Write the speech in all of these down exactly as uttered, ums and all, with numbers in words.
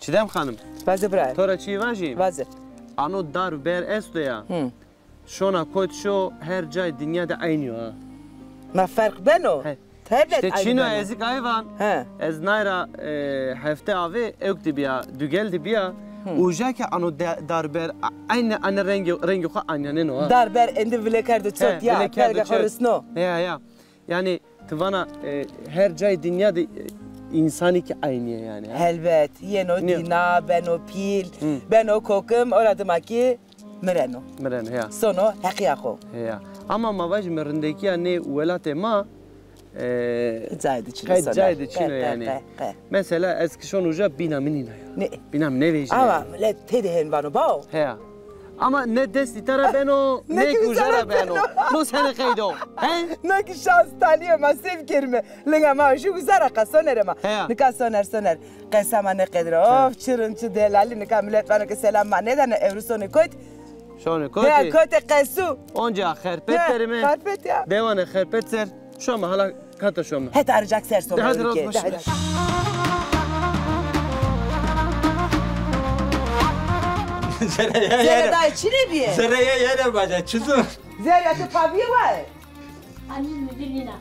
Çiğdem Xanim. Vaze bira. To ra çî vajî? Vaze. Ano dar ber esto ya. Hı. Şona kot şo her cay dinya de eynî yo ha. Ma ferq beno? He. Tebet. İşte çino, ez kî ay van. He. Ez nay ra, e, hefte avê ewk de bîya, dugel de bîya. Hı. Uca ke ano de-, dar ber a-, aynı, aynı rengi, rengi xo anyaneno ha. Dar ber endi vile kerdo çot ya, vile kerdo çot. He, ya. Yani ti vana, e, her cay dinya de, e, insanî ki aynı yani ha. Helbet, yeno dîna, beno pîl, beno kokim, ora dima ki mireno. Mireno, ya. Sono heqîya xo. Ya. Ama ma vajîme rindekîya nê welatê ma, e, cayê de çin o, qey cayê de çin o yani. Qe, qe, qe. Mesela ez ki şon uca bîna mi nîna ya. Ne? Bîna mi nêvejîna. Ama milet têde hên vano bao. Heya. Ama ne destî te ra beno, ne ki uca ra beno. No sene qeydo. He? Ne ki şans talîye ma sêv kerîme. Linga ma jû uza ra qa Sonerê ma. Heya. Nika Soner, Soner. Qesa ma nêqedira. Of, çi rind, çi delalî. Nika milet vano ke selam ma nêdane, ewro sonê kot. Şonê kotî? Heya, kotê qesû. Onca xerpet berîme. Xerpet ya. Dewanê xerpet ser. Şoma hala kata şoma. Heta aricak ser soma. De hadi ewro ke. De hadi. Zerre ya. Zerre yere. Dayê çi rê bîye? Zerre ya yere baca, çi zon? Zerre ya tu paviye waye. Anî mi vinîna.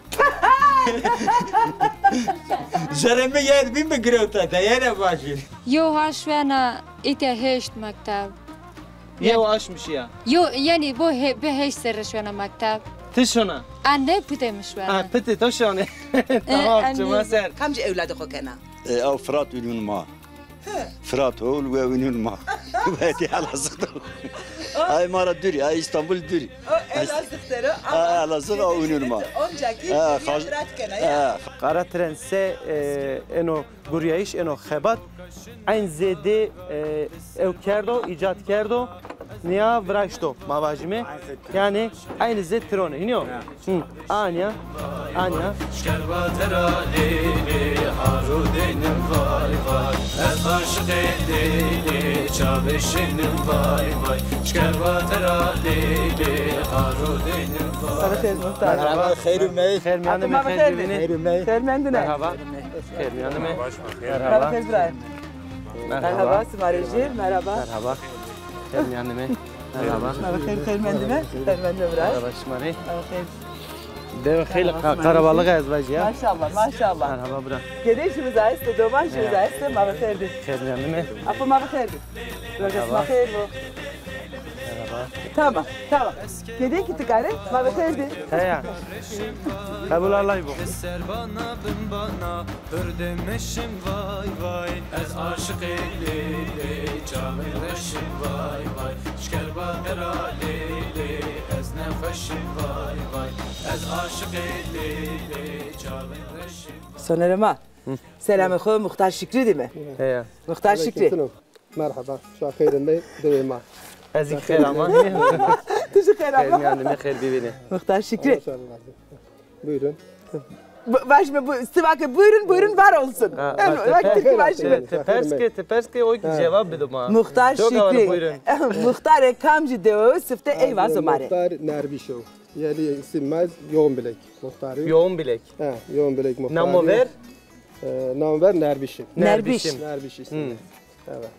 Zerê mi yer bî mi girewta de yere vajî. Yo ha şwena îte heşt mekteb. Yo aşmiş ya. Yo, yanî bo he-, bi heşt serre şwena mekteb. Ti şona? Anne pite mi şwena. Ha, pite to şone. Tamam, çima ser. Kamcî ewladê xo kena? E, ew Firat ûnûn ma. Firat oğul ve ünün ma. Ve di Elazığ'da. Ay ma ra duri, ay İstanbul duri. O Elazığ dero, ama Elazığ, o ünün ma. Onca ki Firat kena ya. Qara tren se, e, eno guriyayış, eno xebat. Eyn zêdê, e, ew kerdo, îcat kerdo. Niya viraşto, ma vajîme. Yanî eynî zê tirone. Hînî yo? Hı. Anya. Anya. Şkerva tera lê lê, haro deynim vay vay. Ez aşiqê lê lê, çavê şênim vay vay. Şkerva tera lê lê, haro deynim vay. Sana xeyr muhtar. Merhaba, xeyr û meyr. Xeyr mîyanê me, xeyr bibîne. Xeyr û meyr. Xeyr mendine. Merhaba. Xeyr mîyanê me. Merhaba. Xeyr bira. Merhaba. Merhaba, sima rê jî. Merhaba. Merhaba. Xêr mîyanê me. Merhaba. Merhaba, xêr, xêr mendîme. Xêr mendîme bira. Merhaba, şima rê. Merhaba, xêr. Dewe xeylê qa-, qarabalix ez vajî ya. Maşallah, maşallah. Merhaba bira. Gedê jî uza estê, doman jî uza estê, ma bi xêr dî. Xêr mîyanê me. Apo ma bi xêr dî. Roja sima xêr bo. Merhaba. Tamam, tamam. Gedê ki ti karê, ma bi xêr dî. Heya. Qebul Allahî bo. Ser bana, bin bana. Hur demişim vay vay, ez aşiqê lê lê, çavên reşim vay vay, şkerba tera lê lê, ez nexweşim vay vay, ez aşiqê lê lê, çavên reşim vay. Sonerê ma. Selamê xo Muxtar Şikrî dîme. Heya. Muxtar Şikrî. Aleyküm selam. Merhaba, şa xeyr ame, dewê ma. Ez kî xeyr ama. Tu jî xeyr ama. Xeyr mîyanê me, xeyr bibîne. Muxtar Şikrî. Allah razı olsun. Buyurun. Bu, vajîme bu, siva ke buyurun, buyurun, var olsun. Ha, en, bak, bak, te, te pers ke, te pers ke, o ki cevap bido ma. Muxtar Şikrî. Muxtarê kamcî dewe, sifte ey vazo ma rê. Muxtar Nerbîş o. Yanî isim ma Yoğun Bilek muxtarî. Yoğun Bilek. Ha, Yoğun Bilek muxtarî. Namo ver? E, nam ver Nerbîşî. Nerbîş. Nerbîş ismi. Evet.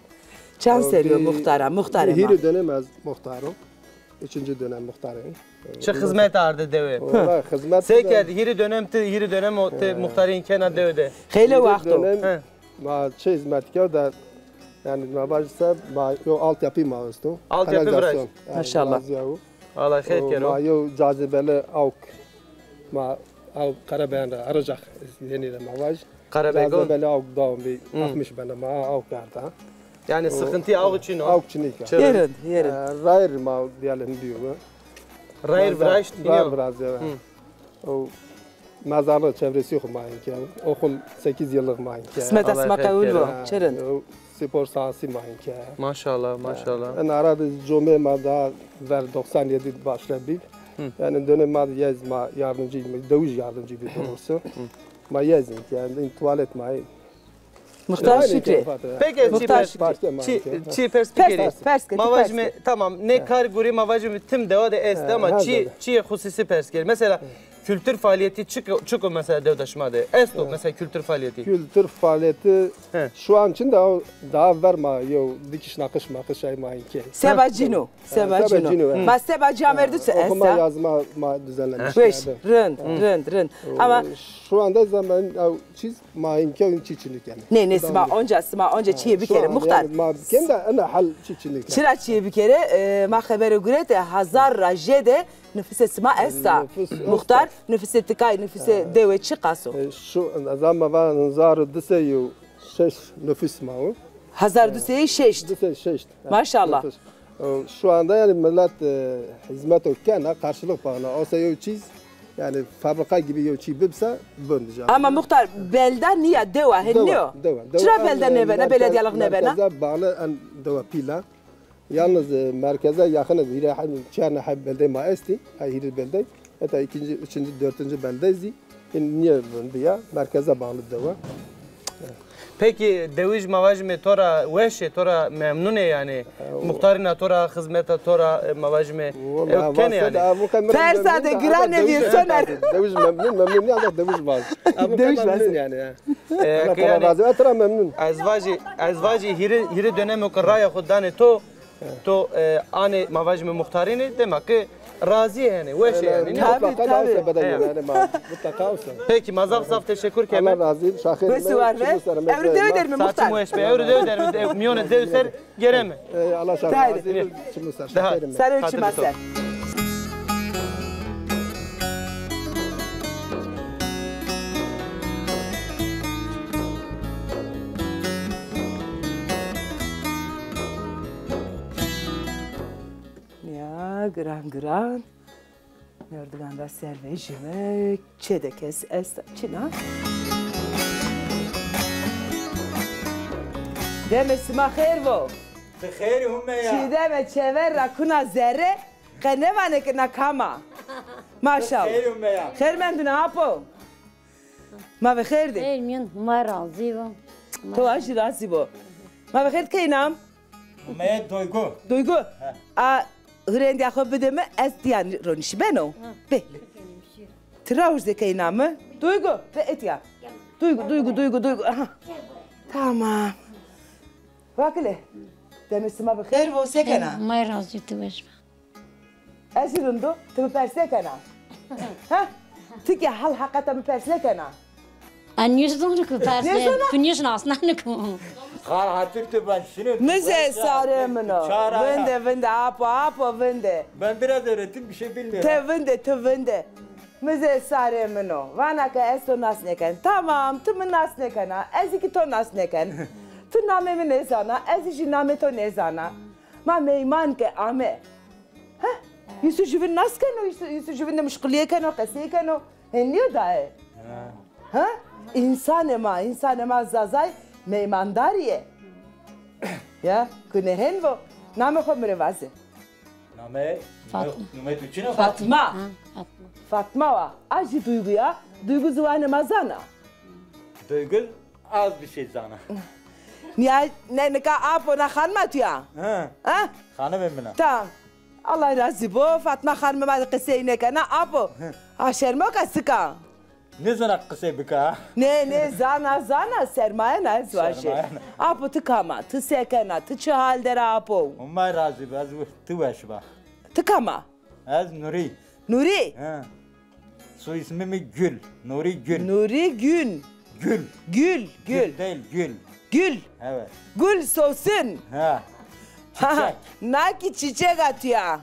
Çand serî yo muxtara, muxtarê ma? Hîrê dönem ez muxtar o. Üçüncü dönem muxtarî. Çi xizmet arde dewe? Wala xizmet. Se kerd, hîrê dönem ti, hîrê dönem o ti muxtarîn kena dewe de. Xeylê waxt o. Ma çi xizmet kerd da, yanî ma vajî se, ma yo altyapı ma esto. Altyapı viraşt. Kanalizasyon. Maşallah. Ala xeyr kero. Ma yew cazibeli awk. Ma aw Qerebeyan ra arıcak yenî de ma vaj. Qerebegon. Cazibeli awk dawam bi altmış bende ma awk arda. Yani sıkıntı awk çin o. Awk çin o. Yerin, yerin. E, rayir ma diyelim diyor. Rayir viraşt. Rayir viraşt, evet. O mezarlığı çevresi yok ma inke. Okul sekiz yıllık ma inke. Kısmet asma kawul bu. Çerin. Spor sahası ma inke. Maşallah, maşallah. En arada comê ma daha ver doksan yedi başla bir. Yani dönem ma yez ma yardımcı, döviz yardımcı bir doğrusu. Ma yez inke, yani tuvalet ma. Muxtar Şükrü. Peki, çi pers, çi, çi pers, pers, pers. Ma vajime, tamam, ne kar guri ma vajime tim dewa de est ama çi, çi hususi pers ker. Mesela, Kultur faaliyetî çik, çik o mesela dew de şima de? Esto mesela kultur faaliyetî? Kultur faaliyetî şu an çin de, daha ver ma yew dikiş nakiş makiş ay ma hîn key. Seba cîno. Seba cîno. Ma seba cî amerdî se esta. Okuma yazma ma düzenlemiş. Weş, rind, rind, rind. Ama şu anda zaman ya çiz ma hîn key çî çinik yanî. Ne, ne, sima onca, sima onca çîyê bikerê, muxtar. Ma ken de ena hal çî çinik. Çira çîyê bikerê, e, ma xebere gurete, hazar ra jêde nifusê sima esta. Muxtar, nifusê tikay, nifusê dewe çiqas o? E, şu zaman va hazar û du sey û şeş nifus ma o. Hazar du sey û şeş. Du sey û şeş. Maşallah. E, şu anda yani millet, e, hizmet o kena, karşılık bağına. Oysa yew çiz, yani fabrika gibi yew çiz bibse, bindija. Ama muxtar, belda nîya, dewa, he, nîyo? Dewa, dewa. Çira belda nêbena, beledîyalix nêbena? Merkeze bağlı en dewa pîl a. Yalnız, e, merkeze yakın, hîrê heb, çar nê heb beldey ma estî, ha, hîrê beldey. Hatta ikinci, üçüncü, dördüncü beldey zî, e, nîye vindî ya, merkeze bağlı dewa. Peki, dewij ma vajîme to ra weş ê, to ra memnun ê yanî? Muxtarîna to ra, xizmeta to ra, e, ma vajîme, e, kenê yanî? Persa de giran nêbîye, Soner. Dewij memnun, memnun nîya, dewij vaz. Dewij vaz. Memnun yanî, ha. E, yanî, ez vajî, ez vajî hîrê, hîrê dönemê ke raya xo danê to, to, e, anê, ma vajîme muxtarînî, dema ke razî yê yanî, weş ê yanî. Tabî, tabî. Peki, ma zaf zaf teşekkür keme. Allah razî, şaxir. Wes û war be. Ewro dewe derme muxtar. Saetê mi weş be. Ewro dewe derme, mîyonê dew ser gereme. E, Allah şaxir razî be. Çimu ser, şaxir. Sarê çima ser. Ya, giran giran. Merdivan ra ser vejîme, çê de kes esta, çin a? Demê sima xêr vo. Ti xêr, Humeya. Çîdeme çever ra kuna zerre, qe nêvanê ke na kam a. Maşallah. Xêr, Humeya. Xêr mendune apo. Ma ve xêr dî. Xêr mîyon, Huma razî bo. To a jî razî bo. Ma ve xêr dî, key nam? Humeya Duygu. Duygu. He. A, hurêndîya xo bide mi, ez tîya ronişî beno. Bê. Ti rawij de key name. Duygu, ve etîya. Duygu, Duygu, Duygu, Duygu. Aha. Tamam. Vakile. Demê sima bi xêr vo, se kena? May razî, ti weş be. Ez zî rind o, ti mi pers nêkena? Ha? Ti ke hal heqeta mi pers nêkena? Ez nêzona ku pers nê, tu nêşinasnenî ku. Xal hatır tu ben şunu. Mize sarê min o. Vinde, vinde, apo, apo, vinde. Ben biraz öğrettim, bir şey bilmiyorum. Te vinde, ti vinde. Mize sarê min o. Vana ke ez to nas nêken. Tamam, ti mi nas nêkena. Ez zî kî to nas nêken. Ti namê mi nêzana, ez zî jî namê to nêzana. Ma meyman ke ame. Heh, Yusuf jüvin nas keno, Yusuf, Yusuf jüvin de muşqulîye keno, qesey keno. Hên nîyo daye. Ha? Însanê ma, însanê ma Zazay meymandarîye. Ya, kune hên vo, namê xo mi rê vaze. Namê, Fatma. Numê tu çin a? Fatma. Ha, Fatma. Fatma wa. A jî Duygu ya. Duygu ziwanê ma zana. Duygu az bir şey zana. Nîya, ne, nika apo na xanima tu ya? Ha. Ha? Xanimê min a. Tamam. Allah razî bo. Fatma xanimê ma qisey nêkena. Apo. Ha, şermo ka sika. Nêzana qisey bika. Nê, nê, zana, zana, sermayena ez vajî. Sermayena. Apo ti kam a, ti se kena, ti çi hal der a apo? Huma razî bo, ez we-, ti weş ba. Ti kam a? Ez Nurî. Nurî? He. Soy ismi mi Gül. Nurî Gül. Nurî Gül. Gül. Gül, Gül. Gül değil, Gül. Gül. Evet. Gül sosun. Ha. Ha, ha. Çiçek. Na kî çiçek a tu ya. Hı.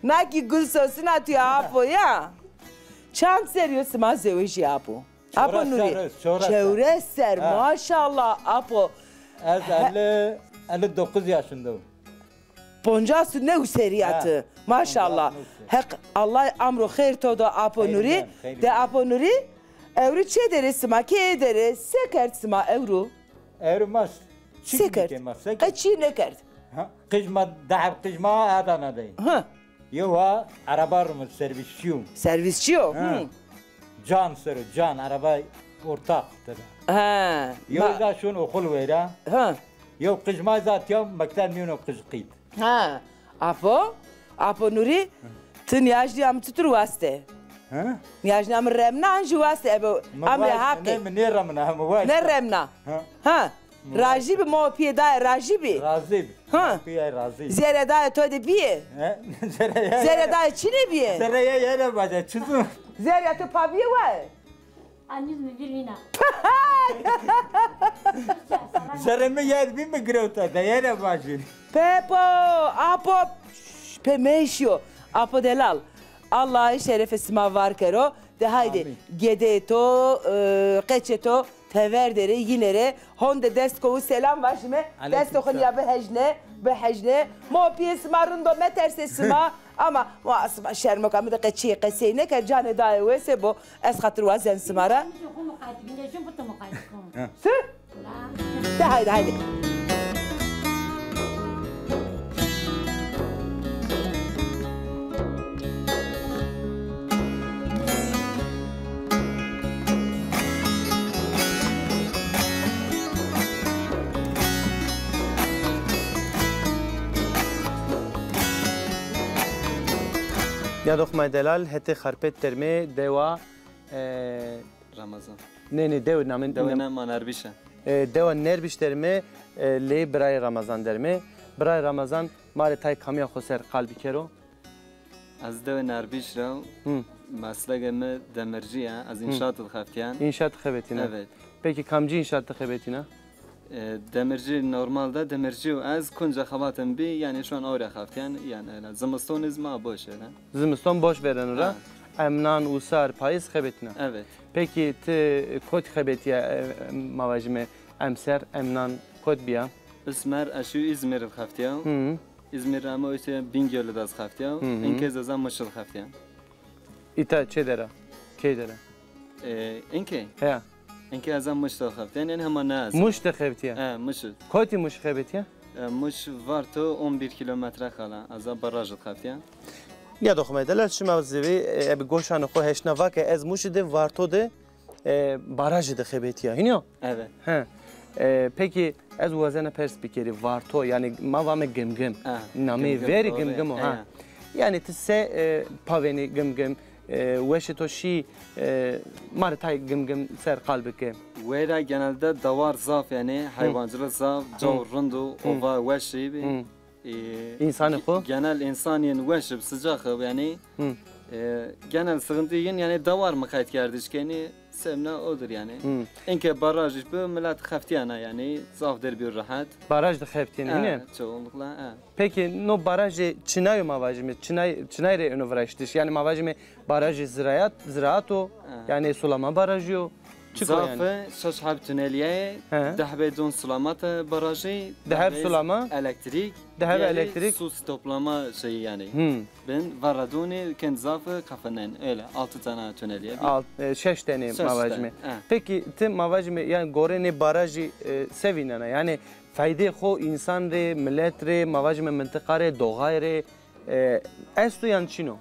Na kî gul sosun a tu ya, apo ya. Çand serrî yo sima zewejî apo? Apo Nurî. Çewres serrî, çewres serrî. Çewres serrî, maşallah apo. Ez elli, elli dokuz yaşındayım. Poncas û new serrî ya ti. Maşallah. Heq, Allah amro xeyr to do apo Nurî. De apo Nurî, ewro çê der ê sima, keye der ê, se kerd sima ewro? Ewro ma çî nêkerd. Qe çî nêkerd. Ha, qij ma, deheb qij ma Adana de. Ha. Yew ha, araba rimo, servisçî yo. Servisçî yo. Ha. Hı. Can ser o, can, araba ortak tede. Ha. Yew da şun okul weyra. Ha. Yew qij ma zat ya, mekteb nîno qij qît. Ha. Apo, apo Nurî, ti nîyajnîya mi çitur waste? He? Nîyajna mi remna an jû wastê ebe emrê Heqî. Ne, mi nêremna, mi waşt. Ne remna. Ha. Ha. Rajî bi, ma pîyê daye rajî bi. Razî bi. Ha. Ma pîyê razî. Zerre daye to de bîye. He? Zerre ya. Zerre daye çinê bîye. Zerre ya yere baca çizim. Zerre to pa bîye waye. Anîz mi vîr vîna. Zerre mi yer bî mi girewta de yere bacî. Pepo, apo, pe meşiyo. Apo delal. Allahî şerefê sima var kero. De haydi, amîn. Gedeyê to, e, qeçê to, tever derê, yîne rê, honde dest kowu selam vajîme, destê xo nîya bihejne, bihejne. Mo pîyê sima rind o, metersê sima, ama mo sima şermo ka, mi de qeçîyê qesey neke, canê dayê wese bo, ez xatir wazen sima ra. Sir? De haydi, haydi. Ya doxmay delal, hetê Xarpêt dermê dewa, e, Ramazan. Nê, nê, dew namê, dewa ne, ma Nerbîş a. E, dewa Nerbîş dermê, e, lê birayê Ramazan dermê. Birayê Ramazan, ma rê tay kamîya xo ser qal bikero? Ez dewê Nerbîş ra, meslege mi demircî ya, ez înşaat de xebitîyen. Înşaat de xebetîna? Evet. Peki kamcî înşaat de xebetîna? E, demircî normal de demircî yo. Ez kunca xebatê mi bî, yanî şu an awre xebitîyen, yanî öyle. Zimiston iz ma boş öyle. Zimiston boş vereno ra. Ha. Emnan, usar, payîz xebetîna. Evet. Peki ti kotî xebetîya, e, ma vajîme emser, emnan kot bîya? Usmer, ez şî Îzmîr de xebitîya. Hı. Îzmîr ra ama işte Bingöl de ez xebitîya. Hı hı. Inkê ez a Muş de xebitîya. Îta çê der a? Key der a? E, inkê? Heya. Inkê ez a Muş de xebitîya. Yanî hema ne ez. Muş de xebitîya? He, Muş. Kotî Muş xebitîya? E, Muş varto on bir kilometre kala. Ez a baraj de xebitîya. Ya doxmay delal, şima zî vî, e, ebi goşanê xo heşna vake ez Muşî de, Varto de, e, barajî de xebetîya. Hînî yo? Evet. He. E, peki ez wazena pers bikerî, Varto, yanî ma vame Gimgim. Ha, namê Gimgim, verî doğru. Gimgim o, ha. He. Yanî ti se, e, pavenî Gimgim, e, weşê to şî, e, ma rê tay Gimgim ser qal bike. Weyra genelde dewar zaf, yanî heywancılık zaf, caw rind o, ova weşî bî. Hı. E, însanê xo? Genel însan yên weş ib, sicaq ib, yanî, e, genel sıkıntı yên, yanî dewar muqayet kerdiş kenî, semna odur yanî. Hı. Inkê baraj iş bi, millet xeftiyana yanî, zaf der bir rahat. Baraj de xeftiyene, e, hînî? Çoğunlukla, e. Peki, no barajê çinay o ma vajîme, çinay, çinay rê eno viraştiş? Yanî ma vajîme barajê ziraat, ziraat o, yanî sulama barajî yo. Çik o yanî? Zaf e, şeş heb tunelîye, he, di hebê don sulamat e barajî, di heb sulama, elektrik, di heb elektrik, su stoplama şeyî yanî. Hmm. Bin verra donî kend zaf e, kafenen, öyle, altı tane tunelîye. Alt, e, şeş tenî ma vajîme. Şeş tane, he. Peki, ti ma vajîme, yanî gorê nê barajî, e, se vînena? Yanî faydê xo însan rê, milet rê, ma vajîme mintiqa rê, doğay rê, e, esto yan çin o?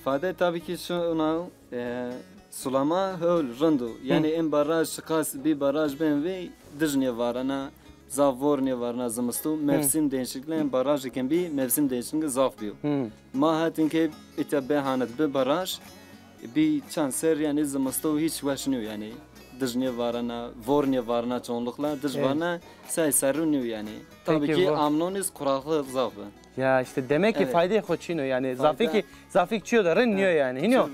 Fayde tabii ki şuna, e, sulama hewl rind o. Yanî en baraj şiqas bir baraj ben ve dij nêvarena, zaf vor nêvarena zimisto, mevsim değişikliği en baraj ken bir mevsim değişikliği zaf biyo. Ma hetin ke ita behanet bir baraj, bir çand ser yanî zimisto hiç weş niyo yanî. Dij nêvarena, vor nêvarena çoğunlukla, dij varena say serrû niyo yanî. Tabii ki amnon iz kuraklık zaf bi. Ya işte demek ki faydê xo çin o yanî. Zafî ki, zafî çiyo de rind nîyo yanî. Hînî yo?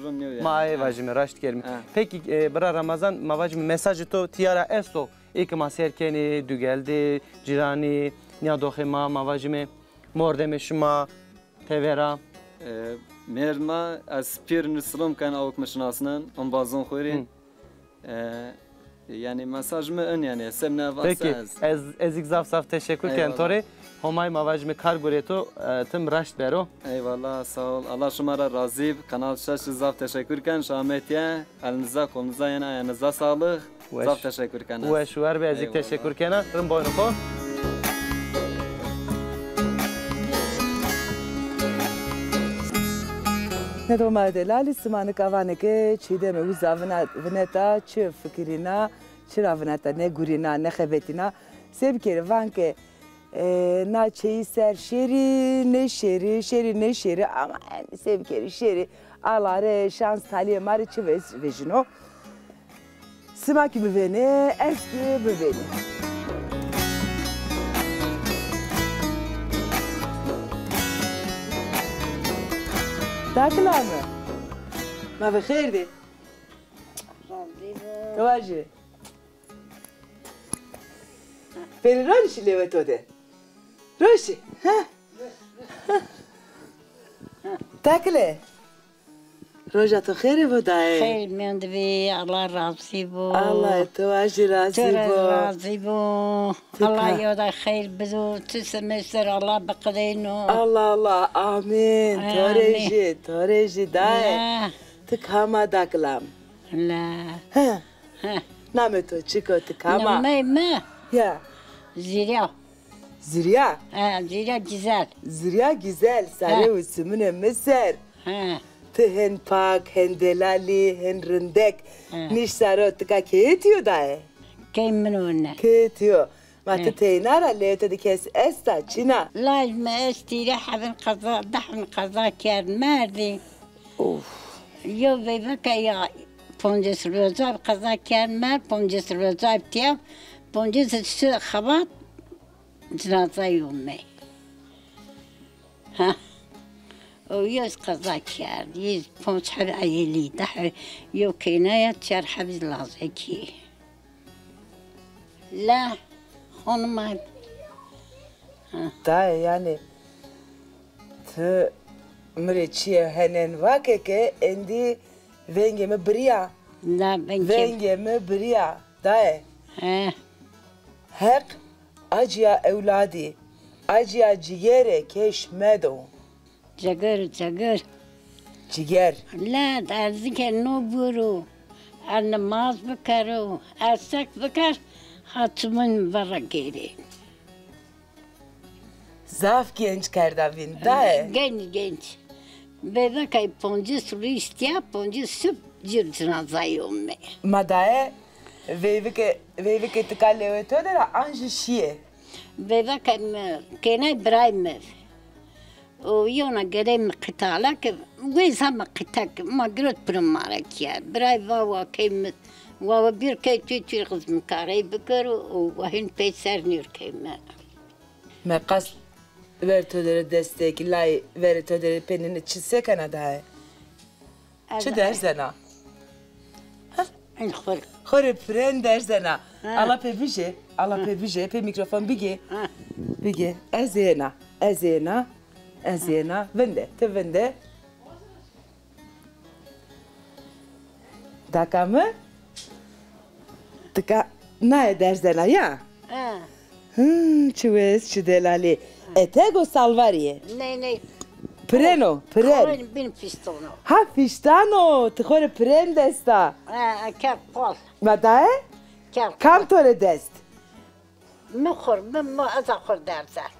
Ma ê vajîme, raşt kerîme. Peki, e, bira Ramazan, ma vajîme mesajê to tîya ra esto? Ê ke ma ser kenê, dugel de, cîranî, nîyadoxê ma, ma vajîme mordemê şima, tevera. E, mêrd ma, ez pêrî silom ken, awk mi şinasnen, embazon xo rê. E, yanî mesaj mi in yanî, semne vase ez. Peki, ez, ez ik zaf zaf teşekkür ken to rê. Homay ma vajîme kar gurê to, e, tim raşt bero. Eyvallah, sağ ol. Allah şima ra razî b. Kanal Şeş zaf teşekkür ken, şametiye. Elinize, kolunuza, yanî ayağınıza sağlık. Zaf teşekkür ken. Weş û war be, ez ik teşekkür kena. Rind boynu xo. Ne do ma delalî, sima nika vanê ke Çîdeme uza vina-, vineta, çi fikirîna, çira vineta, ne gurîna, ne xebetîna. Se bikerî van ke E, na çeyî ser şêrî, nêşêrî, şêrî nêşêrî ama, yanî, se bikerî, şêrî. Allah rê şans talîyê ma rê çi vej-, vejîno. Sima kî bivênê, ez kî bivênî. Dakila mi. Ma bi xêr dî. Razî bo. To vajî. Pêrî ronişî lewê to de. Roşî. Ha? Dakile. Roja to xêrê bo dayê. Xeyr mendibî, Allah razî bo. Allah to vajî razî bo. To ra razî bo. Allah yoda xeyr bido, tu semê ser Allah biqideyno. Allah Allah, amîn. To rê jî, to rê jî dayê. La. Ti kam a dakilam? La. He. He. Namê to çik o, ti kam a? Namey mi? Ya. Zîrya. Zîrya? He, Zîrya Gîzel. Zîrya Gîzel, sare û siminê mi ser. He. Ti hen pak, hen delalî, hen rindek. He. Nîş saro, ti ka keyê tîyo dayê? Key min o ne. Keyê tîyo. Ma ti teyna ra, lewê to de kes esta, çin a? Laj mi estî rê hebin qeza, dehbin qeza kerd, merdî. Of. Yo veyveke ya poncês roza qeza kerd, merd, poncês roza tîya, poncês su xebat cinazayê omey. Ha. O yez qeza kerd, yez ponc heb eyelî, deh, yo keynaya çar heb lazekî. La xonima. Ha. Dayê, yanî ti mi rê çîyê henen vake ke endî vengê mi birîya. La vengê. Vengê mi birîya dayê. He. Heq acîya ewladî, acîya cîgerê keş medo. Cigir, cigir. Cîger. La ez zî ke no buro, ez nimaz bikero, ez sek biker, ha çimûn mi vera gêrê. Zaf genc kerda vîn, dayê. Genc, genc. Veyveke poncês rû îştîya, poncês sub cir cinazayê omê. Ma dayê, veyvike, veyvike ti ka lewê to de ra an jî şîyê? Veyveke mi, kênay biray mi. O yona gedey mi qitala ke, weysa mi qite ke, ma girot piro ma ra kîye. Biray va wa key mi, wa wa bir key tûy tûy xizmkarey bikero, o wa hîn pey ser nîr key mi. Meqas ver to dere destek, lay verê to dere penine çi sekena daye? Çi derzena? Xo rê piren derzena. Ha. Ala pê bijê, ala pê bijê, pê mîkrofon bigê. Ha. Bigê. Ez êna, ez êna, ez êna. Vinde, ti vinde. Daka mi? Tika naye derzena ya? Ha. Hı, çi wes, çi delalî. Eteg o salvarî yê? Ney, ney. Pireno, piren. Korin bin fîştono. Ha, fîştano, ti xo rê piren desta. Ha, ker qol. Ma daye? Ker qol. Kam to rê dest? Mi xur, mi, mi ez a xur derzen.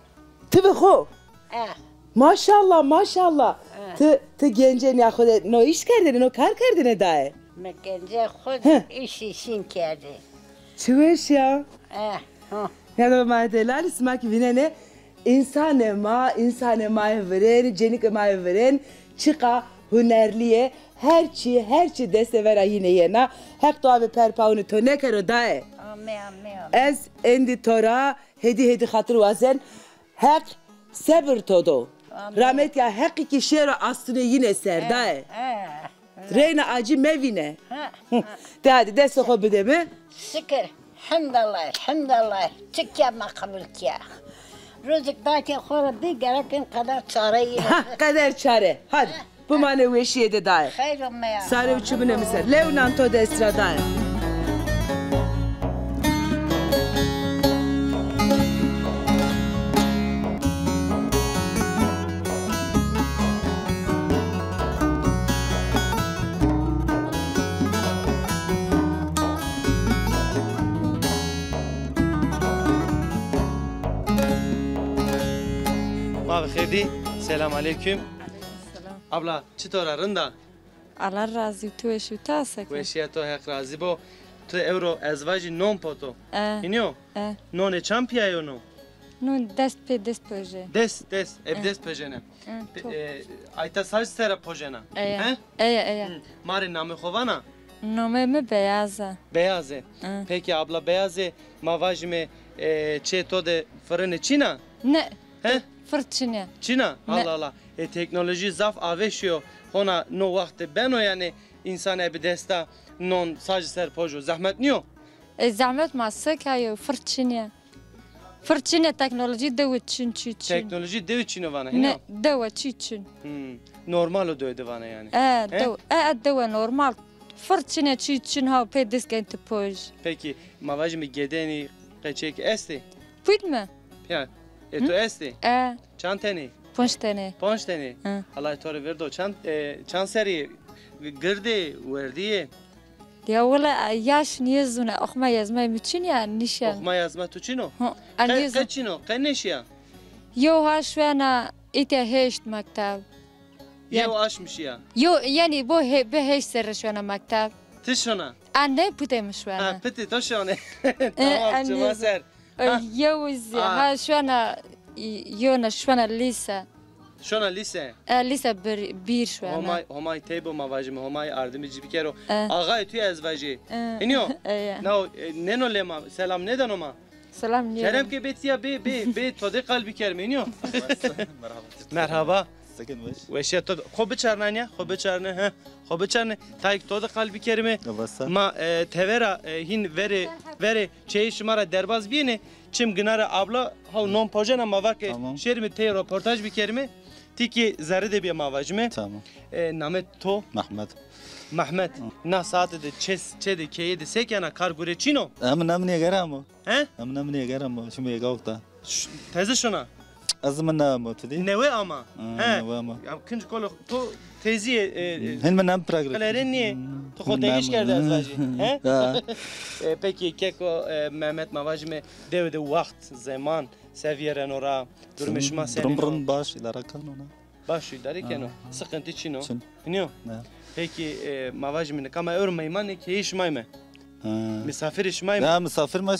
Ti bi xo? E. Maşallah, maşallah. E. Ti, ti gencê nîya xo de no îş kerdêne, no kar kerdêne daye? Mi gencê xo de îş îşîn kerdê. Çi weş ya. E, ha. Ya do ma delalî, sima kî vînenê, însanê ma, însanê ma yê virên, cênîkê ma yê virên, çiqa hunerlî yê, her çî, her çî destê vera yîne yena. Heq do avê per pawunê to nêkero daye. Amê, amê, amê. Ez endî to ra hêdî hêdî xatir wazen. Heq sebir to do. Amê. Rametîya Heqî kî şêro astinê yîne ser daye. E, e. Reyna acî mevîne. Ha, ha. De hadî, destê xo bide mi. Şikir. Hemdallah, hemdallah. Çi kîya ma qebul kîya. Rozik da ke xo ra bî, gerek in qeder çare yîne. Ha, qeder çare. Hadî. Ha. Bimanê weşîye de daye. Xeyr ome ya. Sare û çiminê mi ser. Lew nan to dest ra daye. Ma bi xêr dî. Selam aleykum. Selam. Abla, çitor a, rind a? Allah razî, tu weş û ta seke. Weşîya to, Heq razî bo. Tu ewro ez vajî non poto. E. Hînî yo? E. Nonê çand pîya yo no? No dest pê dest pojê. Dest, dest, eb dest pojêne. Hı, to. E, ayta sac sera pojena. Eya. He? Eya, eya. Hı. Ma rê namê xo vana? Namê mi Beyaz a. Beyaz e. Hı. Peki abla Beyaz e, ma vajime, e, çê to de fırını çina? Ne. He? Fır çinê. Çina? Ne. Allah Allah. E, teknoloji zaf aveşiyo. Hona no waxtê beno yani insan ebi desta non sac ser pojo. Zahmet niyo? E, zahmet ma seka yo fır çinê. Fır çinê teknoloji dewe çin çi çin. Teknoloji dewe çin vana, hino? Ne, dewe çi çin. Hmm. Normal o dewe de vana yani. E, he? Dewe, e, e, dewe normal. Fır çinê çi çin ha pê dest gen ti poj. Peki, ma vajime gedenî qeçek estê? Puyt mi? Ya, e to estê? E. Çand tenê? Ponc tenê. Ponc tenê? Hı. Allah to rê verdo. Çand, e, çand serî, girdê, werdîyê? Ya wele yaş niyezune, oxma yazma mi çin ya nişen. Oxma yazma tu çin o? Hı, qe, qe çin o, qe neşiya? Yo ha şuena ite heşt mektev. Yew aşm şiya. Yo, yani bo he, be heşt serre şuena mektev. Ti şona? A ne, pite mi şuena. Ha, pite to şone. Tamam, çima ser. Yew zî ha şuena, yona şuena lîse. Şona lîse? E, lîse bir, bir şuena. Homay, Homay teybo ma vajime, Homay ardimî ci bikero. E. Axayê tu ez vajî. E. Hînî yo? E, ya. Nao, e, nêno lê ma, selam nêdano ma? Selam nêdano. Kerem ke bê tîya bê, bê, bê to de qal bikerime, hînî yo? Merhaba. Merhaba. Sekin weş. Weşîya to de. Xo biçarnanîya, xo biçarne, he. Xo biçarne. Tayk to de qal bikerime. Wasa. Ma, e, tevera, e, hîn verê, verê çeyê şima ra derbaz bîyêne. Çim ginare abla, haw non pojena ma va ke şêrime tey roportaj bikerime. Ti kî zerrî de bîye ma vajime. Tamam. E, namê to? Mehmet. Mehmet. Hı. Na saate de çê, çê de keye de se kena, kar gure çin o? Em, em nêgere ama. He? Em, em nêgere ama. Şimdi yega okta. Ş-, teze şona? Ez mi ne ama tu dî? Newe ama. Hı, he. Newe ama. Ya kinc kolo to tezî, e, e, hin mi nem prak. Qilere nîye. Tu xo degîş kerde ez vajî. He? Ha. E, peki keko, e, Mehmet ma vajime dewe de waxt, zeman, seviyereno ra, durumê şima senîn o? Durum, durum baş, îdare keno na. Baş îdare keno. Ha. Sıkıntı çin o. Çin. Nîyo? Ne? Peki, e, ma vajime nika ma ewro meymanê keyê şima yme. Ha. Misafirê şima yme. Ya, misafir ma,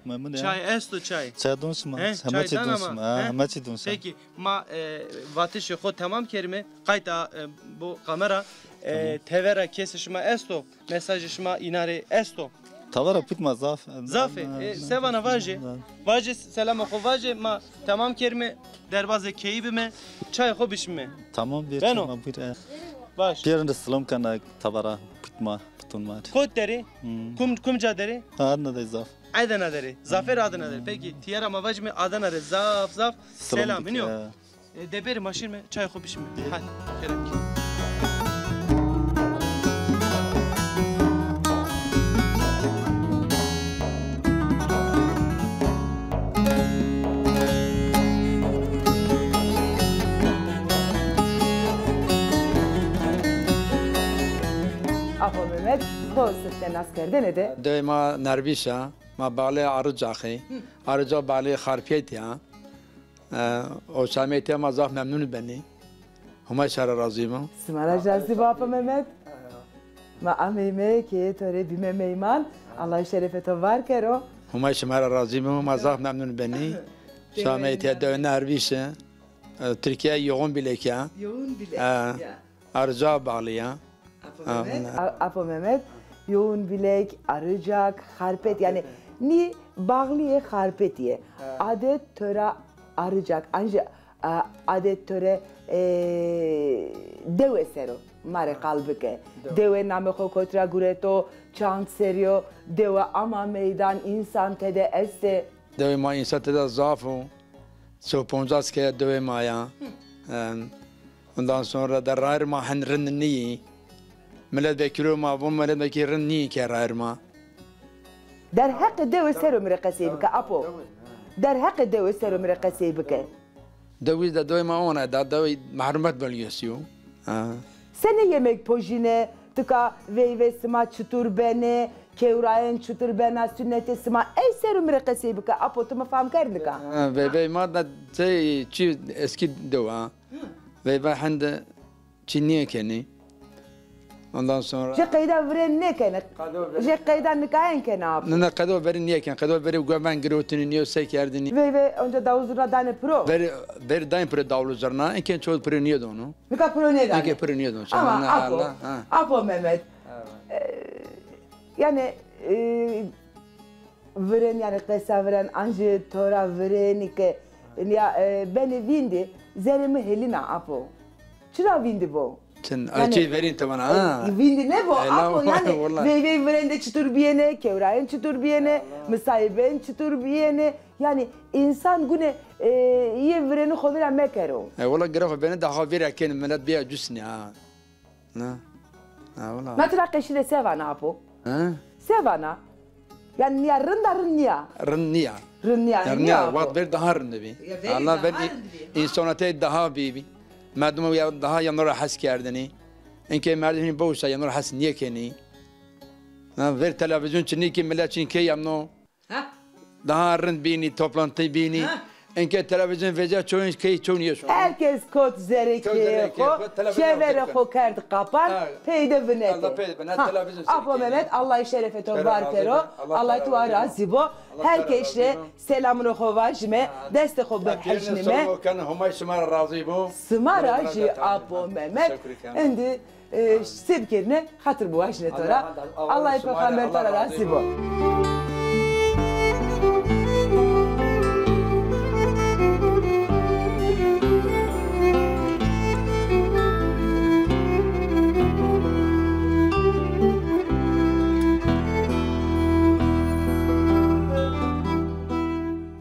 memnun ya. Çay esto çay? Çay don şima. He, çay don şima. Ha, hema çî don şima. Peki, ma, e, vatişê xo temam kerime. Qayta, e, bu kamera, e, tevera kesê şima esto? Mesajê şima înan rê esto? Tavara put ma zaf. Zaf ê. E, se vana vaje. Vaje, selamê xo vaje, ma temam kerime, derbazê keyî bime, çayê xo bişime. Tamam, bir beno. Tamam, buyur, e. Baş. Pêrin de silam kena tavara put ma, putun ma. Kot derê? Hmm. Kum, kum ca derê? Adana de zaf. Adana derê. Zafê rê Adana derê. Peki, tîya ra ma vajime Adana rê zaf zaf selam. Hînî yo? E, de bêrê ma şîrme, çayê xo bişîme. Hadi, kerem ki. Apo Mehmet, xo sifte nas kerdene de. Dewê ma Nervîş a, ma balê Arıcakê. Arıcak balê Xarpêtî ya. E, o şamê tê ma zaf memnun benî. Huma şima ra razî bo. Sima ra razî bo Apo Mehmet. Ma ameyme kê to rê bîme meyman. Allah şerefê to var kero. Huma şima ra razî bo, ma zaf memnun benî. Şamê tê dewe Nervîş e. E, Tirkîya yoğun bilek ya. Yoğun bilek ya. Arıcak bağlı ya. Apo Mehmet. A-, Apo Mehmet, yoğun bilek, Arıcak, Xarpêt, yani nî bağlîyê Xarpêtî yê. Adet töre Arıcak, ancî, a, adet töre, e, dewe ser o, ma rê qal bike. Dewe namê xo kot ra gureto, çand serî yo, dewe ama meydan, însan tede estê. Dewê ma însan tede zaf o. Se û poncas keye dewê ma ya. Em, ondan sonra de rayir ma hen rind nîyî. Milet vekîlo ma von, milet vekî rind nîyî ke rayir ma. Derheqê dewe ser o mi rê qesey bike, Apo. Derheqê dewe ser o mi rê qesey bike. Dewî de dewê ma ona da, dewê mehrumet bölgesi yo. Ha. Senê yemek pojîne, tika veyve sima çitur benê, kewrayên çitur bena, sunnetê sima, ey ser o mi rê qesey bike, Apo, ti mi fam kerd nika? Ha, veyvey ma da şey, çi eski dewa. Veyve hende çi nîye kenî. Ondan sonra Jê qeyda virên nêkenê. Qedo verî Jê qeyda nikayen kenê apo. Ne, ne, qedo verî nêken. Qedo verî guven girotini nîyo se kerdini. Vey vey onca dawul zurna danê piro. Verî, verî dayên piro dawul zurna. Enken çoğu piro nêdono. Nika piro nêdanê. Enken piro nêdono. Ama apo, ha. Apo Mehmet. Evet. E, yani, e, virên, yani qesa virên, ancî to ra virênî ke, ya, e, benê vîndî, zerê mi helîna apo. Çira vîndî bo? Çin, yani, çi verîn ti vana, ha? E, vîndî ne bo, apo, yani, vey vey virên de çitur bîyêne, kewrayên çitur bîyêne, misayîbên çitur bîyêne, yani, însan gune, e, yê virênî xo vîra mekero. E, wela gire xo benê daha vîra kenî, milet bîya cusnî, ha. Na. Na, wala. Na tira qeşî de se vana apo? He? Se vana? Yani nîya rind a, rind nîya? Rind nîya. Rind nîya, ya rind nîya, nîya apo. Wext ver daha rind bî. Ya verî Allah daha ver rind bî, ha. Însanatey daha bî bî. Merdimo ya daha yano ra hes kerdinî. Enke merdim hînî bewsa yano ra hes nêkenî. Na, ver televîzyon çinî ki milet çin ke yano. Ha? Daha rind bînî, toplantî bînî. Ha? Enke televîzyon vecîya çewin key çewin yeşo. Herkes kot zerê kê xo, şeverê xo kerd qapan, peyde vinetê. Ha, apo Mehmet, Allah şerefê to var kero. Allah tu a razî bo. Her keş rê selamûnê xo vajîme, destê xo bihejnîme. Homay sima ra razî bo. Sima ra jî apo Mehmet. Endî E, se bikerîne, xatir biwajîne to ra. Allah, Allah, Peyxamber to ra razî bo.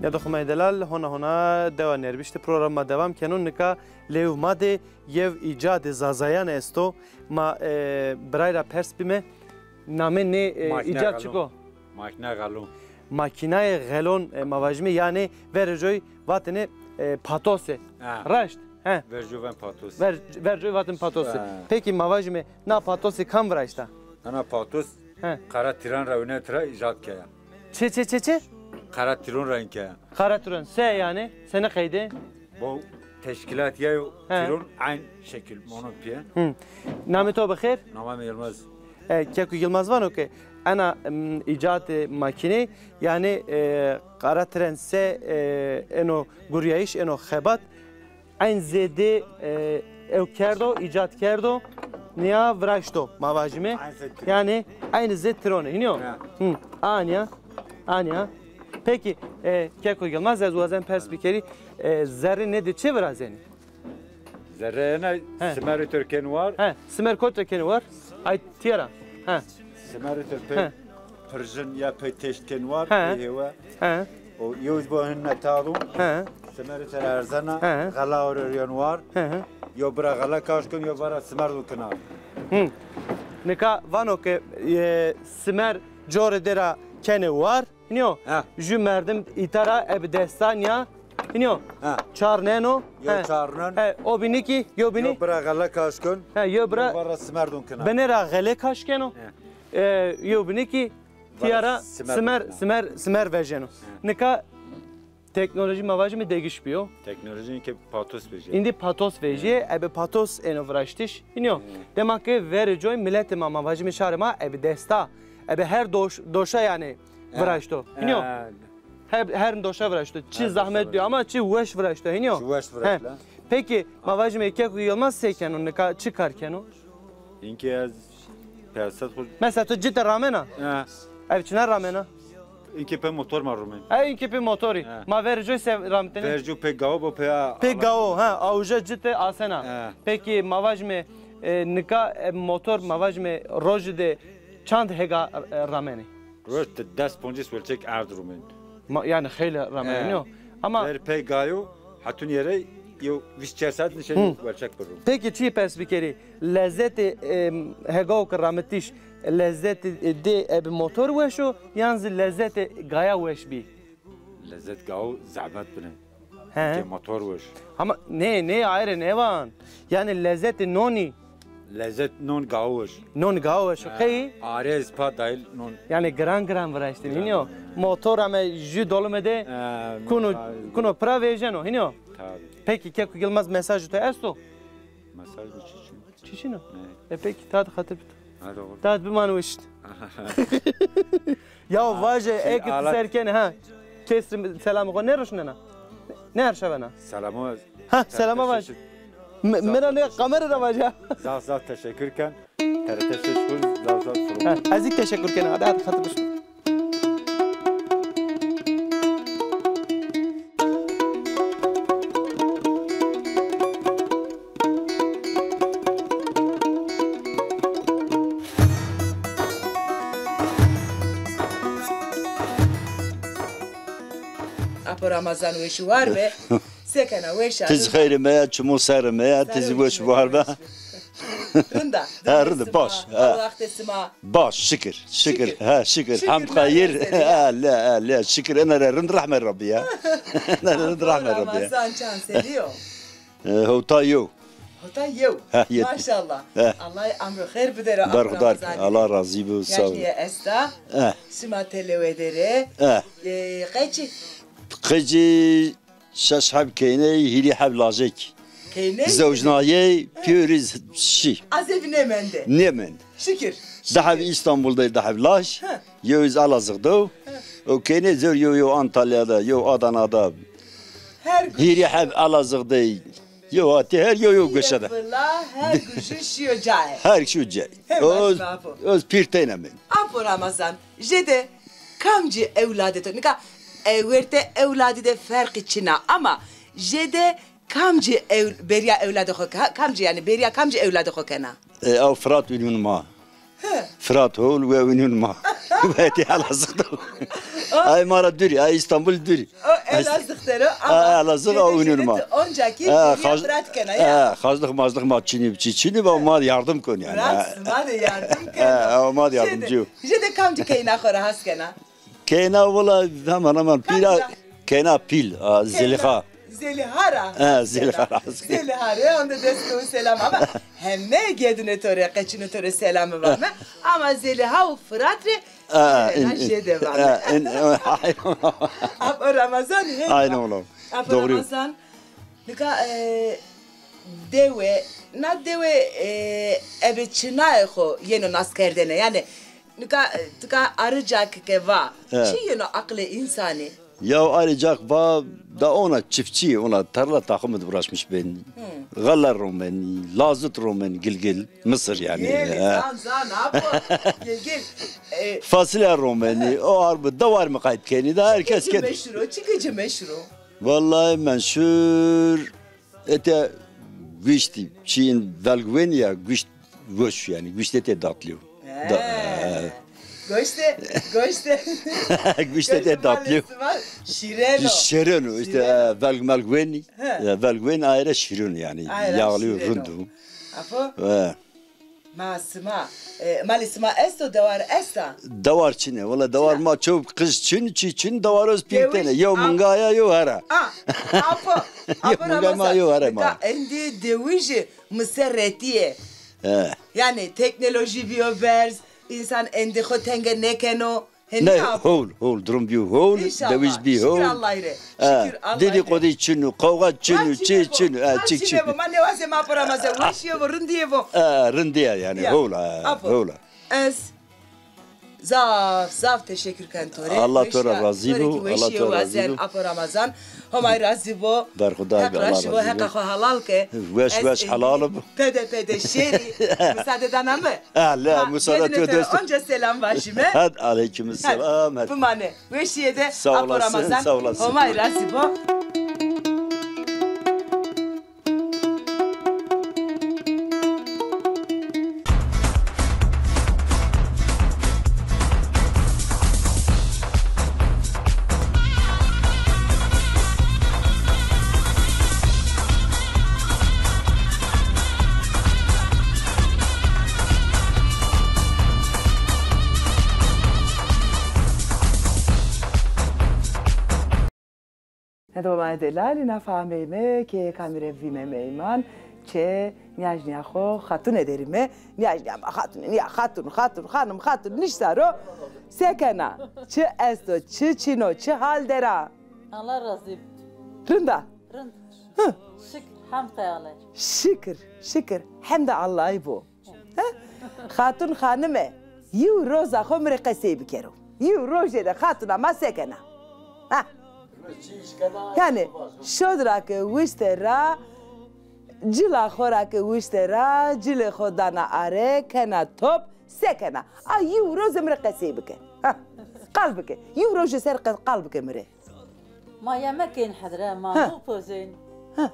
Nêdo Xumay delal, hona hona dewa Nêrbîş de programa dewam keno. Nika lêw ma de yew îcadê zazayan esto. Ma, e, biray ra pers bîme, namê nê, e, îcad çik o? Makîna xelon. Makînayê xelon, e, ma vajîme, yanî verê coy vatêne, e, patose. Ha. Raşt? He. Ver coy ven patose. Ver, ver coy vatên patose. Ha. Pekî ma vajîme, na patose kam viraşta? Ana patos Qara Tîran ra wina tira îcad keye. Çi, çi, çi, çi? Qara Tîron ra înke. Qara Tîron. Se yanî? Senî qeyde? Bo teşkîlat ya yo, Tîron eyn şekil mono pîye. Hı. Namê to bi xêr? Namê mi Yilmaz. E, keko Yilmaz vano ke ena, m, îcadê makînê, yanî, e, Qara Tîren se, e, eno gurîyayîş, eno xebat, eyn zêdê, e, ew kerdo, îcad kerdo, nîya viraşto, ma vajîme. Eyn zêd Tîron. Yanî eyn zêd Tîron ê, hînî yo? Ha. Hı, anîya, anîya. Pekî, e, keko Yilmaz, ez wazen pers bikerî, e, zerrê nê de çi virazenî? Zerrê ena simer tor kenî war. He, simer kot ra kenî war? Ay tîya ra. He. Simer tor pey pirjin ya pey teşt kenî war, pey hêwe. He. O yew bo hinne tado. He. Simer tor erzena, xela ore riyen war. He. Yo bira xela kaş ken, yo bira simer do kina. Hı. Nika vano ke, e, simer corê de ra kenê war. Hînî yo? He. Jü merdim îta ra ebe desta nîya. Hînî yo? He. Çarneno. Yo çarnen. He, o bînî kî, yo bînî. Yo bira xela kaş ken. He, yo bira. Yo bira simer don kina. Binê ra xele kaş keno. He. E, yo bînî kî tîya ra simer, simer, simer vejeno. He. Nika teknolojî ma vajîme degîş bîyo. Teknolojî înke patos vejîye. Îndî patos vejîye, ebe patos êno viraştiş. Hînî yo? He. Dema ke verê coy miletê ma, ma vajîme şarê ma, ebe desta, ebe her doş-, doşa yanî viraşto. Hînî yo? He. Her, her doşa viraşto. Çi zahmet bîyo ama çi weş viraşto, hînî yo? Çi weş viraşto. He. Pekî, ma vajîme keko Yilmaz se keno, nika çi kar keno? Înke ez peyasat xo. Mesela to cite ramena? He. Ev çina ramena? Înke pê motor ma rumên. He, înke pê motorî. He. Ma verê coy se ramitêne? Verê coy pê gawo bo, pê a-, pê gawo, ha, awja cite asena. He. Pekî, ma vajîme, e, nika, e, motor, ma vajîme, rojî de çand hega, e, ramenê? Roj de des poncês welçek erd rumên. Ma, yanî xeylê ramenê, nîyo? Ama ver pey gayo, hetun yere yo vîst çar saet nişenî welçek birû. Pekî çî pers bikerî? Lezzetê, em, hegawo ke ramitiş, lezzetê dê ebe motor weş o, yan zî lezzetê gaya weş bî? Lezzet gawo zehmet bine. He. Ke motor weş. Ama nê, nê ayrê nêvan. Yanî lezzetê nonî. Lezzet non gawo weş. Non gawo weş. He. Qey? Arê ez pa dayil non. Yanî giran giran viraştin. Giran, hînî yo. He. Motor ame jü dolime de kuno, kuno pira vejeno, hînî yo. Tabii. Pekî, keko Yilmaz, mesajê to esto? Mesaj bu çiçin. Çiçin o? Ne? E peki, tat xatir bit. Ha, doğru. Tat biman weşt. Ya vaje, şey, ek alat- ser kene ha. Kes selam xo ne roşnena. Ne arşavena. Selamı. Ha, selam vaj. Me-, mera ne kamera da vaj ya. Zaf zaf teşekkür ken. T R T Ses kul, zaf zaf sorun. Ha, ez ik teşekkür ken. Hadi, hadi, hadi. Apo Ramazan weş û war be. Se kena, weş a? Ti zî xeyrê me ya, çimo serrê me ya, ti zî weş û war be. Rind a. Ha, rind, baş. Ha. Wextê sima. Baş, şikir, şikir. Ha, şikir. Şikir, hamd xeyir. Ha, le, ha, le, şikir. Ena ra rind rehmê Rabbî ya. Ena ra rind rehmê Rabbî ya. Ramazan çand serrî yo? E, hewta yew. Hewta yew. Ha, yet. Maşallah. Ha. Allah emro xeyr bidero. Berxudar. Allah razî bo, sağ ol. Yajnîye esta. Ha. Sima têlewe der ê. Ha. E, qeçî? Qeçî şeş heb keyney, hîrî heb lajek. Keyney? Zewcnayey, pîyorî şî. Azevî nêmende. Nêmend. Şikir. Di heb Îstanbul de, di heb laj. Hı. Yew iz Elazığ de. Hı. O keyney zor yew yew Antalya de, yew Adana de. Her gün. Hîrî heb Elazığ de. Yew hatî her yew yew goşe de. Vila, her guşu şîyo cayê. Her şîyo cayê. Öz, öz pîrteyna min. Apo Ramazan, jêde kamcî ewladê to? Nika, e, wertê ewladî de ferqî çin a ama jêde kamcî ew-, bêriya ewladê xo ke-, kamcî, yanî bêriya kamcî ewladê xo kena? E, ew Firat û nûn ma. He. Firat hol we û nûn ma. We tê Elazığ de. Ay ma ra dûrî, ay Îstanbul dûrî. O Elazığ der o ama. Ha, Elazığ, o ûnûn ma. Onca kî bêriya Firat kena ya. Ha, xazdix mazdix ma çinî, çi çinî, ma yardım kon yanî. Rast, ma de yardım keno. Ha, ma de yardımcı. Jêde kamcî keyna xo ra has kena? Keyna wila hemen hemen pîra, keyna pîl, a, Zelîxa. Zelîxa ra. Ha, Zelîxa ra. Zelîxa rê, onda dest û selam ama heme gedinê to rê, qeçinê to rê selamî vame. Ama Zelîxa û Firat rê, ha, e, in, in, jêde vame. Ha, in, in, aynen. Apo Ramazan, he. Aynen oğlum. Apo Ramazan, nika, e, dewe, na dewe, e, ebe çinayê xo yeno naskerdene. Yanî, nika, e, tika arıcak ke va, he, çi yeno aqilê însanî? Ya arıcak va, da ona çiftçi, ona tarla takımı da uğraşmış ben. Hı. Galler romen, lazut romen, gilgil, mısır yani. Gel, he. Zan, zan, apo. Gilgil. E, fasulye romeni, o arbi, da var mı kayıt keni, da herkes kedi. Meşhur o, çi gıcı meşhur o? Vallahi menşur, ete guşti, çiyin velgwen ya, guşt, goş yani, guşt ete datlıyor. He. Da, he. Goşte, goşte. Guşt ete datlıyor. Şireno. Şireno, işte, e, velg melgwen, he, e, velgwen ayrı şireno yani. Ayrı yağlı şireno. Rundu. Apo? He. Ma sima, e, malê sima esto, dewar esta? Dewar çin ê. Wela dewar ma ço qij çin, çi çin, dewar öz pîrtene. Yew mingaya, yew hera. A, apo, apo Ramazan. Yew mingaya, yew hera ma. Nika endî dewijî miseretî yê. He. Yanî teknolojî bîyo berz, însan endî xo tenge nêkeno. Nê, howl, howl, durum bîyo howl, dewij bî howl. Şikir Allahî rê. Şikir Allahî rê. Dedîkodî çin o, qewxa çin o, çi çin o, çi çin o. Ma nêwazê ma pira ma se, weşîye vo, rindîye vo. E, rindîye yanî, howl a, howl a. Ez zaf, zaf teşekkür ken to rê. Allah to ra razî bo, Allah to ra razî bo. Apo Ramazan, Homay razî bo. Berxudar be, Allah razî bo. Heq ra şima heqa xo helal ke. Weş weş helal bo. Pede pede şêrî. Musade dana mi? Ehle, musade to dest. Onca selam vajîme. Hadi, aleyküm selam. Hadi. Bimane. Weşîye de. Sağ olasın, sağ olasın. Apo Ramazan. Homay razî bo. Hendo ma delalî, nafa ameyme ke kamî rê vîme meyman, çê nîyajnîya xo xatune derîme. Nîyajnîya ma xatune, nîya xatun, xatun, xanim, xatun nişta ro. Se kena? Çi esto, çi çin o, çi hal der a? Allah razî bo. Rind a? Rind. Hı. Şikir. Hemd qeyale. Şikir, şikir. Hemd Allahî bo. He? Xatun xanime, yew roza xo mi rê qesey bikero. Yew rojê de xatuna ma se kena? Ha. Yanî, şod ra ke wişte ra, cila xo ra ke wişte ra, cilê xo dana are, kena top, se kena? A yew roze mi rê qesey bike. Ha. Qal bike. Yew roje ser qe-, qal bike mi rê. Ma yemek kên hedre, ma nû pozên. Ha.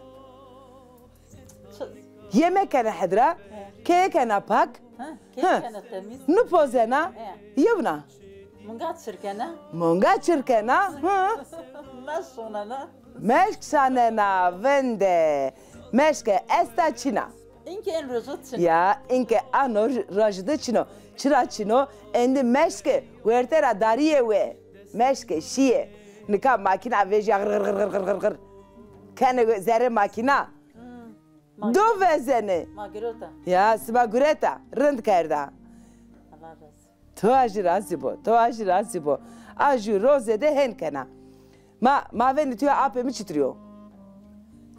Yemek kena hedra, keye kena pak. Ha, keye kena temiz. Nu pozena, yewna. Munga çirkena. Munga çirkena, hı. Meşk şonena. Meşk şanena, vende. Meşke esta çina. Inke en rojo çina. Ya, inke ano rajide çino. Çira çino, endi meşke werte ra dariye we. Meşke şiye. Nika makina vejya gır gır gır gır gır gır. Kene zerre makina. Do vezene. Ma girota. Ya, sima gureta. Rind kerda. Allah razı. To ajî razî bo. To ajî razî bo. Ajî roze de hen kena. Ma, ma venî tuya apê mi çitur o?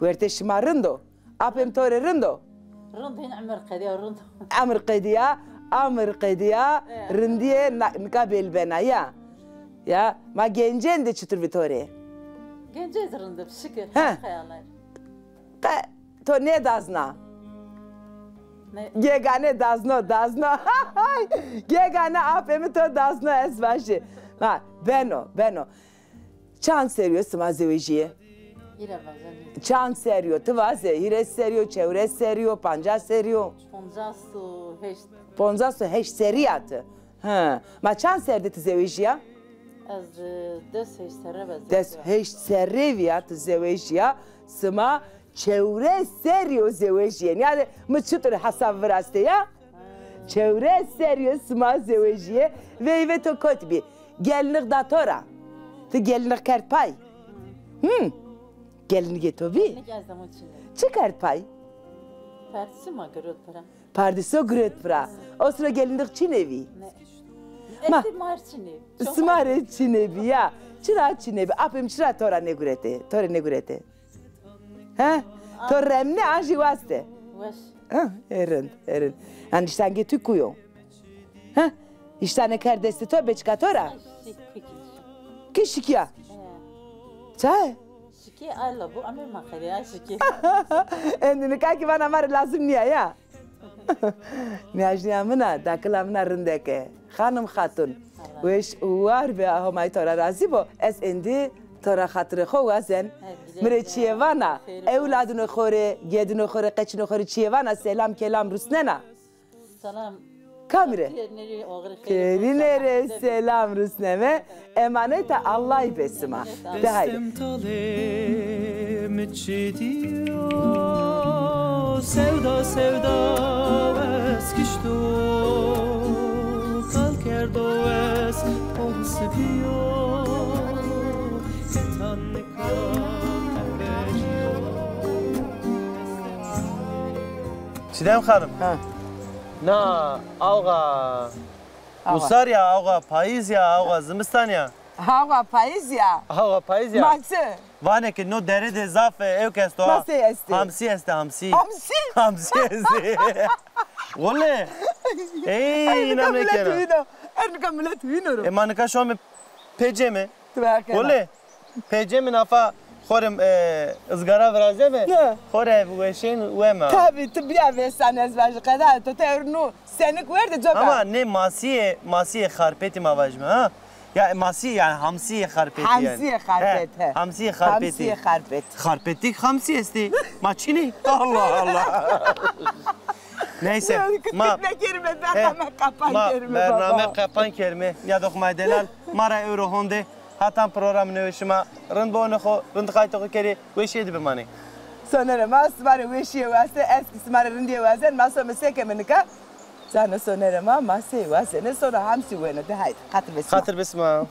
Wertê şima rind o? Apê mi to rê rind o? Rind, hîn emir qedîya, rind. Emir qedîya, emir qedîya, rindîye na-, nika bêl bena ya. Ya, ma gencên de çitur vî to rê? Gencê de rind bi, şikir. He. Xeyalay. Qe to nêdazna. Ne? Gegane dazno, dazno. Gegane apê mi to dazno, ez vajî. Ha, beno, beno. Çand serrî yo sima zewejîye? Hîre vazenî. Çand serrî yo? Ti vaze, hîrês serrî yo, çewres serrî yo, pancas serrî yo? Poncas û heşt. Poncas û heşt serrî ya ti. He. Ma çand serrî de ti zewejîya? Ez, e, des heşt serre ve zewejîya. Des heşt serrî vîya ti zewejîya. Sima çewres serrî yo zewejîyên. Yanî mi çitur hesab viraste ya? Çewres serrî yo sima zewejîye. Veyve to kot bî? Gelnix da to ra? Ti gelnix kerd pay? Hı. Gelnixê to bî? Gelnix ez de çi ne? Çi kerd pay? Perdîso ma girot pira. Pardîso girot pira. O sira gelnix çinê vî? Ne. Ma. Esti mar çinê. Sima rê çinê bî ya. Çira çinê bî? Apê mi çira to ra nêgurete? To rê nêgurete? He? To remne an jî waste? Weş. Ha, ê rind, ê rind. Yanî îştangê tu kuyo? He? Îştane kerd destê to, beçika to ra? Ay, şik-, şik-, şik-, ki şikîya? He. Çay? Şikî, ay la bu, amê ma qerê, ay şikî. Endî nika kî vana ma rê lazim nîya ya. Nîyajnîya min a, dakila min a rindeke. Xanim Xatun. Weş û war be, a Homayî to ra razî bo. Ez endî to ra xatirê xo wazen. Mi rê çîyê vana, ewladûnê xo rê, gedûnê xo rê, qeçûnê xo rê çîyê vana, selam kelam rusnena. Selam. Kamî rê? Pêrîne rê selam rusneme. Emaneta Allahî be sima. De haydi. Destê mi talê mi çi dîyo, sewda sewda wes kişto, kal kerdo wes hom sibîyo, hetan nika. Çiğdem Hanım. Ha. Na, awğa. Awğa. Usar ya, awğa payîz ya, awğa zimistan ya. Awğa payîz ya. Awğa payîz ya. Ma çi? Vanê ke no dere de zaf e, ewk esto ha. Ma sey estê? Hamsî estê, hamsî. Hamsî? Hamsî estê. Wele. Ey, înan nêkena. Ey, nika milet wîno ro. E, ma nika şome pê ceme. Wele. Pê ceme nafa xo rê, e, izgara virazeme. Ne. Xo rê weşên weme. Tabî, ti bîya vêsan ez vajî, qeda to te ewro no senik werde coka. Ama nê masîyê, masîyê xarpêtî ma vajîme, ha? Ya, masî, yanî hamsîyê xarpêtî yanî. Hamsîyê xarpêt, he. Hamsîyê xarpêtî. Hamsîyê xarpêt. Xarpêtî hamsî estî. Ma çinî? Allah Allah. Neyse. Ma, nekerime, bername qepan kerime baba. Bername qepan kerime. Ya doxmay delal. Ma ra ewro honde. Hatan programê newe şima rind bo, ne xo, rind qaytê xo kerê, weşîye de bimanê. Sonerê ma sima rê weşîye waste, ez kî sima rê rindîye wazen, ma some se keme nika? Zana sonerê ma, ma sey wazenê, sona hamsî weno, de haydi, xatir be sima. Xatir be sima.